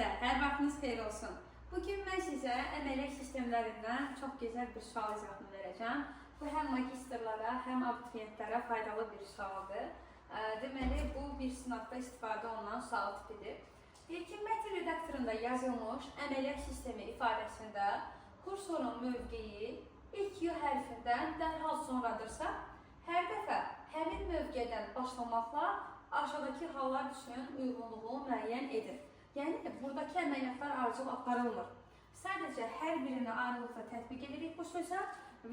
kəsə hər vaxtınız xeyir olsun. Bugün mən sizə əməliyyat sistemlərindən çox gözəl bir sual izahını verəcəm. Bu həm magistrlara, həm abituriyentlərə faydalı bir sualdır. Deməli, bu bir sınavda istifadə olunan sual tipidir. Deyir ki, mətn redaktorunda yazılmış əməliyyat sistemi ifadəsində kursorun mövqeyi ilk Y hərfindən dərhal sonradırsa, hər dəfə həmin mövqedən başlamaqla aşağıdakı hallar üçün uyğunluğu müəyyən edin. Yəni, buradakı əməliyyatlar ardıcıl aparılmır. Sadəcə hər birini ayrılıqda tətbiq edirik bu sözə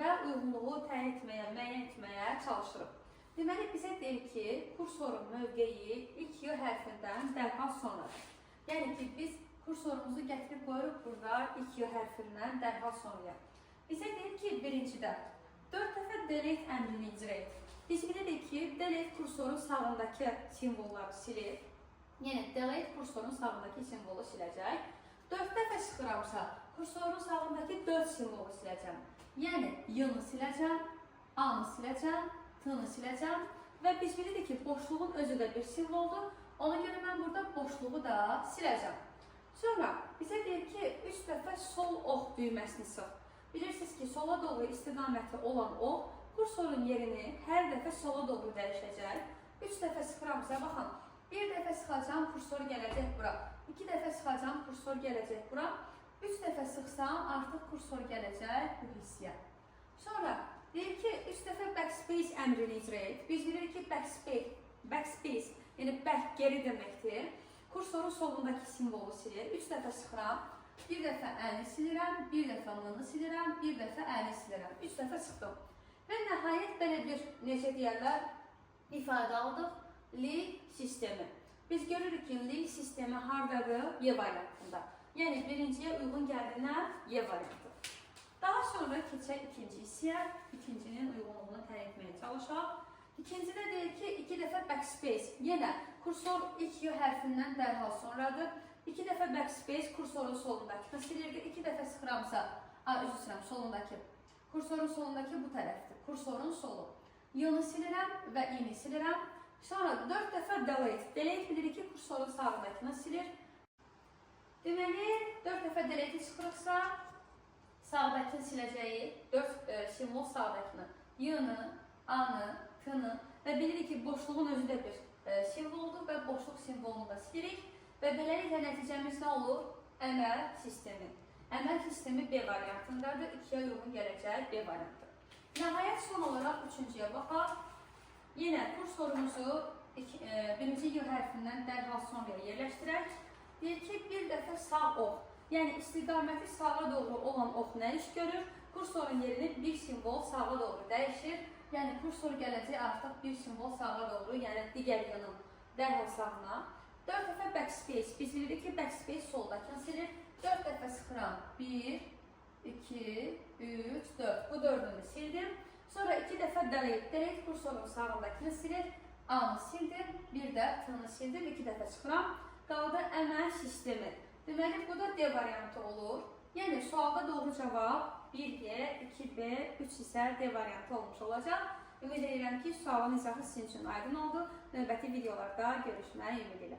və uyğunluğu təyin etməyə, müəyyən etməyə çalışırıq. Deməli, bizə deyir ki, kursorun mövqeyi ilk Y hərfindən dərhal sonradır. Yəni ki, biz kursorumuzu gətirib qoyuruq burada ilk Y hərfindən dərhal sonraya. Bizə deyir ki, birincidə 4 dəfə delete əmrini icra et. Biz bilirik ki, delete kursorun sağındakı simvolları silir. Yəni delete kursorun sağındakı simvolu siləcək. 4 dəfə sıxıramsa, kursorun sağındakı 4 simvolu siləcəm. Yəni Y-nı siləcəm, A-nı siləcəm, T-nı siləcəm və biz bilirik ki, boşluğun özü də bir simvoldur. Ona görə mən burada boşluğu da siləcəm. Sonra bizə deyir ki, 3 dəfə sol ox düyməsini sıx. Bilirsiniz ki, sola doğru istiqaməti olan ox kursorun yerini hər dəfə sola doğru dəyişəcək. 3 dəfə sıxıramsa, baxın, bir dəfə sıxacam, kursor gələcək bura. 2 dəfə sıxacam, kursor gələcək bura. 3 dəfə sıxsam, artıq kursor gələcək bu hissəyə. Sonra deyir ki, 3 dəfə backspace əmrini icra et. Biz bilirik ki, backspace, yəni back geri deməkdir. Kursorun solundakı simvolu silir. 3 dəfə sıxıram. Bir dəfə N-i silirəm, bir dəfə M-ni silirəm, bir dəfə N-i silirəm. 3 dəfə sıxdım. Və nəhayət belə bir, necə deyərlər, ifadə aldıq. Li sistemi. Biz görürük ki, li sistemi hardadır? Y variantında. Yəni birinciyə uyğun gəldi nə? Y variantı. Daha sonra keçək ikinci hissəyə. İkincinin uyğunluğunu təyin etməyə çalışaq. İkincidə deyir ki, 2 dəfə backspace. Yenə kursor ilk Y hərfindən dərhal sonradır. 2 dəfə backspace kursorun solundakını silirdi. 2 dəfə sıxıramsa, üzr istəyirəm, solundakı. Kursorun solundakı bu tərəfdir. Kursorun solu. Y-nı silirəm və i-ni silirəm. Sonra 4 dəfə delete. Delete bilirik ki, kursorun sağındakını silir. Deməli, 4 dəfə delete sıxırıqsa, sağdakını siləcəyik. 4 simvol sağdakını. Y-nı, A-nı, T-nı və bilirik ki, boşluğun özü də bir simvoldur və boşluq simvolunu da silirik. Və beləliklə nəticəmiz nə olur? Əməl sistemi. Əməl sistemi B variantındadır. 2-yə uyğun gələcək B variantı. Nəhayət son olaraq üçüncüyə baxaq. Yenə kursorumuzu birinci Y hərfindən dərhal sonraya yerləşdirək. Deyir ki, bir dəfə sağ ox. Yəni istiqaməti sağa doğru olan ox nə iş görür? Kursorun yerini bir simvol sağa doğru dəyişir. Yəni kursor gələcək artıq bir simvol sağa doğru, yəni digər yanın dərhal sağına. 4 dəfə backspace. Biz bilirik ki, backspace soldakını silir. 4 dəfə sıxıram. 1, 2, 3, 4. Bu dördünü sildim. Sonra 2 dəfə delete. Delete kursorun sağındakını silir. A-nı sildim. Bir də T-nı sildim. 2 dəfə sıxıram. Qaldı əməl sistemi. Deməli, bu da D variantı olur. Yəni, sualda doğru cavab 1G, 2B, 3 isə D variantı olmuş olacaq. Ümid edirəm ki, sualın izahı sizin üçün aydın oldu. Növbəti videolarda görüşməyə ümid ilə.